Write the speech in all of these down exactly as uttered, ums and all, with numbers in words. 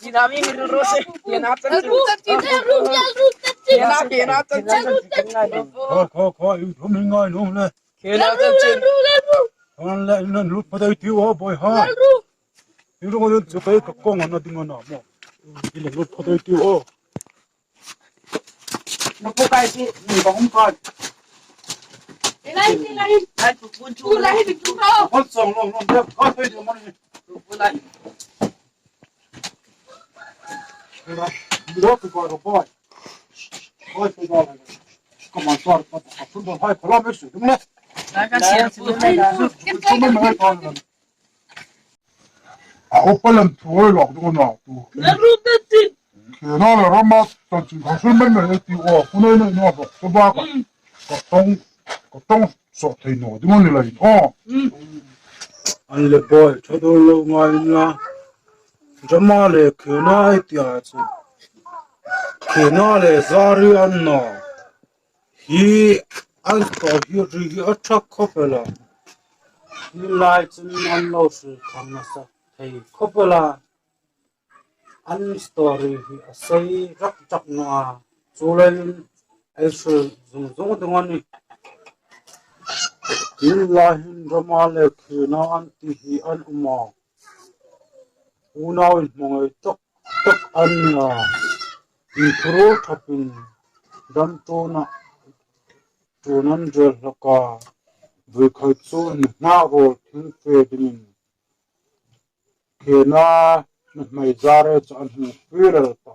Ina mi mi ru ro se. Ina tan. Ina, ina tan. Kho, kho, kho, i thum ngai nuom le. Ina tan. An le, ina lut pha dai ti o, boi hai. I ru ngai chu kai ka kong ana ding ana mo. Ina lut pha dai ti o. Napu kai si, ni ba hum kai. Ilai, ilai. Ai, tu pun chu. Tu lai, tu chu. Hol song long long de, ka thei de mo ni. Tu pun lai. Ilai, ni ro tu ka ro boy. Boy tu ka ro. Come on, sorry, but I put the high kilometers, don't let. Lai ka si, tu lai. Come on, my God. A upa lem thu ei lawk ding a na tu. Khena le rama chanchin kha hril mei mei ti o, ku nei nei naw bawk, chu baka. Ka tawng, ka tawng sawt thei naw ding a ni leiin aw. An le boi, ṭha dawr lo ngai inla. Rama le khena ei tia chu. Khena le zari an na. Hi an store hi ri hi a ṭha khawp el a. Hi lai chun an lo hril thang nasa thei khawp el a. An store hi a sei rak rak naw a. Chu leiin ei hril zung zung ding a nih. Hi lai hin rama le khena an ti hi an um a. Unau inhmangai tak tak an ni a. Inthuruol thapin dam ṭawna ṭawnan rel hlak a. Vui khai chu ni hma rawl thing fe dingin. Khena nuhmei zare chu an hung fiel ta.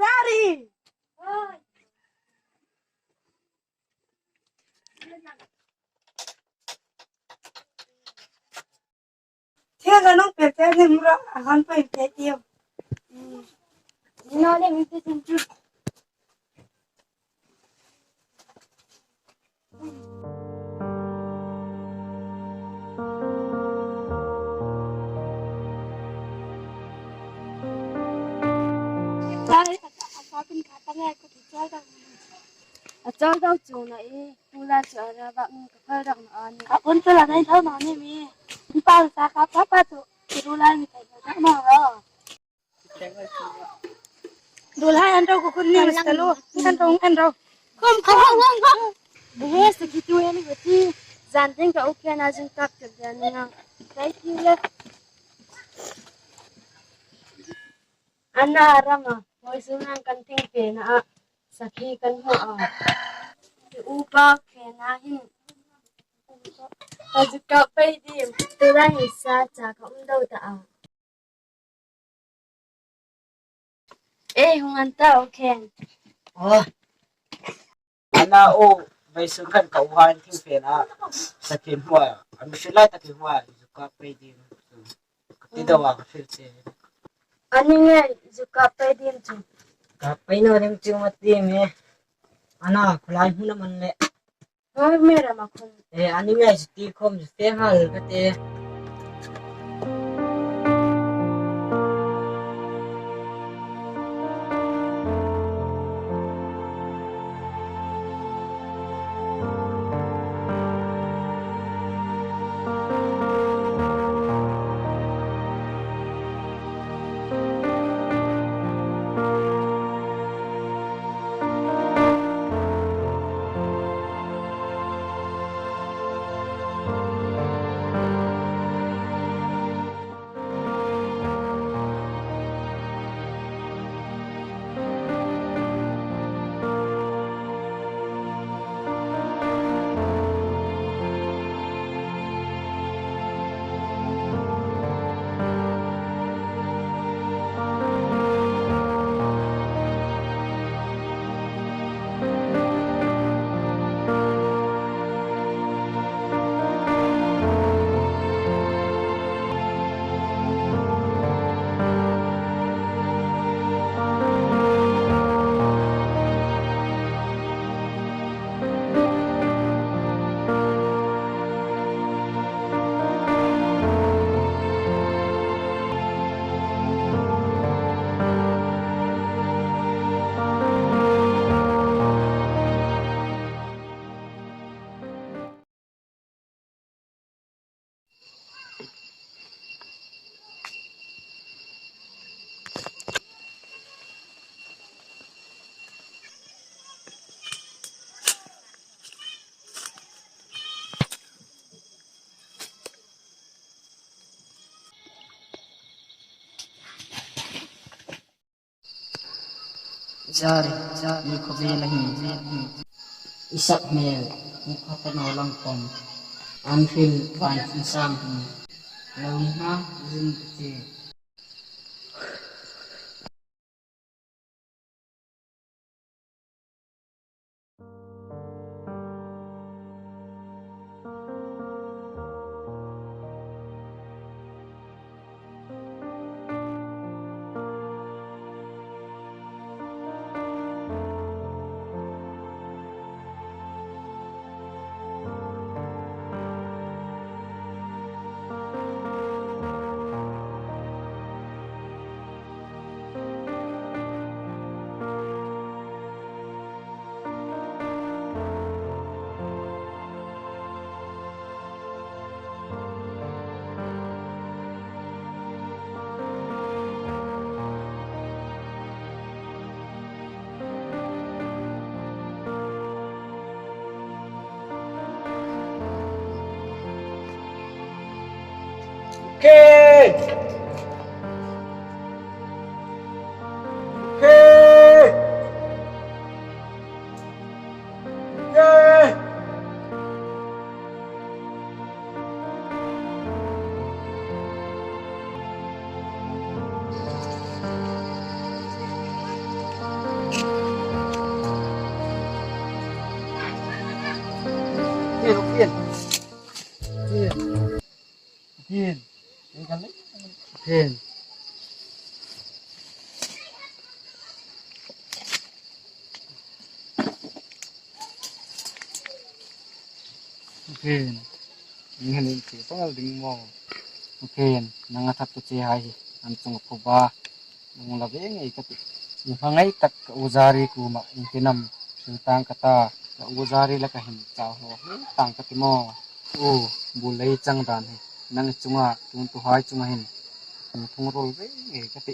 Zari. Thil ka nung pel te ni mura a han pai pe ti. Ni no le mi ti tin chu. Chai, a, a, a, pin ka ta ngai ko ti chai ta. A chawl dau chuong a, i pu la chu a ra bak ni ka phal rak na a ni. Ka pun chu la nai thau na ni mi. Mi pa sa ka pa pa chu. Ki ru lai mi thai na na ro. Ru lai an ro ko kun ni sta lo. An ro, an ro. Kom, kom, kom, kom. Bu he sa ki tu e ni ko ti. Zan ding ka u ke na zing kap ke dia ni na. Kai ki le. Ana rama, vawisun an kan thing pena a, sakhi kan hmu a. Ki upa khena hin. Ka zu ka pei dim, tu la hi sa cha ka um dau ta a. Ei, hung an ta, okay. Oh. Ana u, vawisun khan ka u hai an thing pena a, sakhi hmu a. An mihring lai tak hi hmu a, zu ka pei dim. Ka ti dau a ka feel che. Ani nge zu ka pei dim chu. Ka pei naw ding chu ma ti mi. Ana khulai hmuna man le. Hoi me rama khun. E, ani nge zu ti khom zu fe hal ka te. Zari, zari, i khawvel a hin. I sak hmel, i khawvel a naw lang khawm. An hril van thing sang hin. Lo ni ha, zin ka ti. Kei! Kei! Kei! Kei, kei. Kei. Kei. Kei. Kei. Nang hin ti pangal ding maw. Kei. Nang a that tu che hai hi. An chung phu ba. Nang la ve ngei ka ti. Ni hmangai tak ka u Zari kuoma iengtin am hril tang ka ta, ka u Zari laka hin chau hlaw hle tang ka ti maw. U, bu lei chang dan hi nang chunga, tun tuhai chunga hin hung thung rul ve ngei ka ti.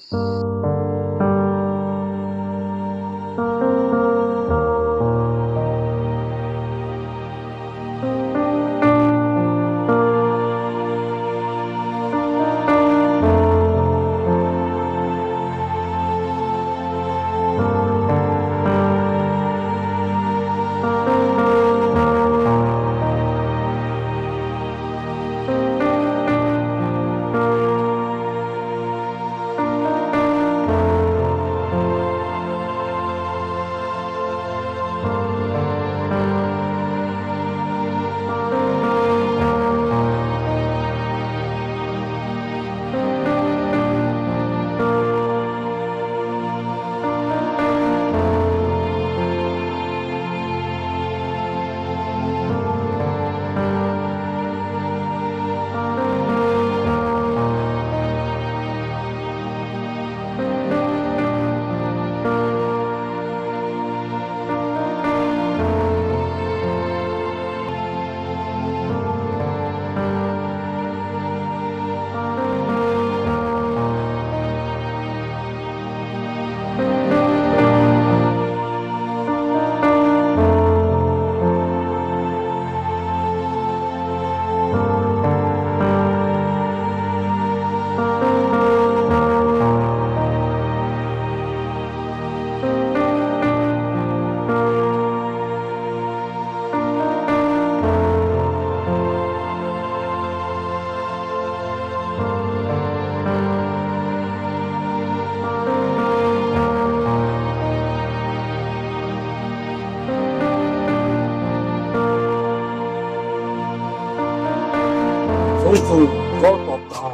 Chung chung, ko top ta.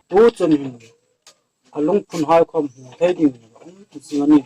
Tu chun hin, a lungphun hai khom hmu thei ding, um, tu chun a ni.